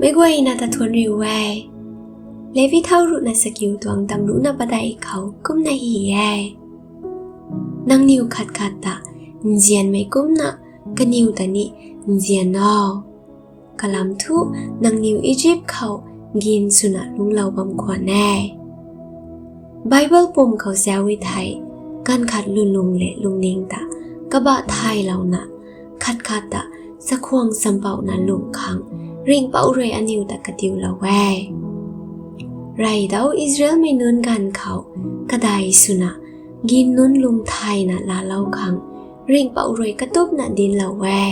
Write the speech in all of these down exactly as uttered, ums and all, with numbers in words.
Meic guayna ta thuanc riu e. Levi thau ruhna sakiu tuang tamruhna padeih khou kumna hei e: Nangniw khat khat ta nzianmei kumcna kaniw ta ni nzian o. Kalam thu nangniw Izip khou gin swna lungclou bam khwan e. Bible pum khou zauc e thei, ganv khat lwnlung lev lungning ta kabah thaylouna, khat khat ta chakhwang champouhna lungh khang ringhpouc rui aniw ta katiulou e. Reydau Israelmei nunc ganv khou kadai swna gin nunc lung thayna laalou khang ringhpouc rui katupna dinclou e.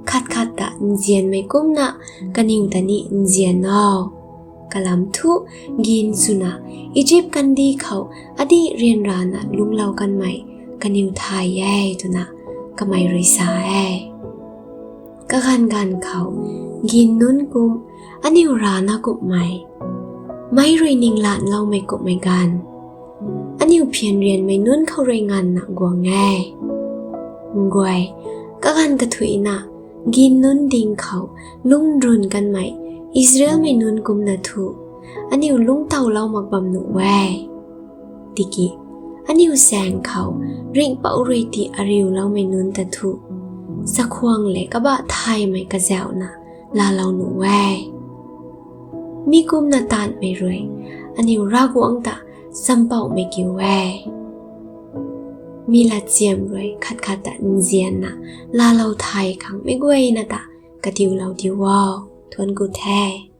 Khat khat ta nzianmei kumcna kaniw ta ni nzian o. Kalam thu gin swna Izip kandih khou adih ryanrana lungclou kanmei kaniw thay e, twna kamei rui sa e. Kaganv ganv khou gin nunc kum aniw rana kumhmei, meic rui ninglanloumei kumhmei ganv, aniw phianrianmei nunc khou rui nganvna guang e. Nguay, kaganv kathuicna gin nunc ding khou lungc nrun kanmei Israelmei nunc kumcna thu aniw lungctawlou mak bam nuh e. Tiki aniw saeng khou ringhpouc rui tii ariuloumei nunc ta thu chakhwang lev kabah thaymei kazauhna laalou nuh e. Mi kumcna taanvmei rui aniw Ravguangc ta champouhmei kiu e. Mi latchiam rui khat khat ta nzianna laalou thay khang meic guayna ta katiulou diu o. Thuanc ku the.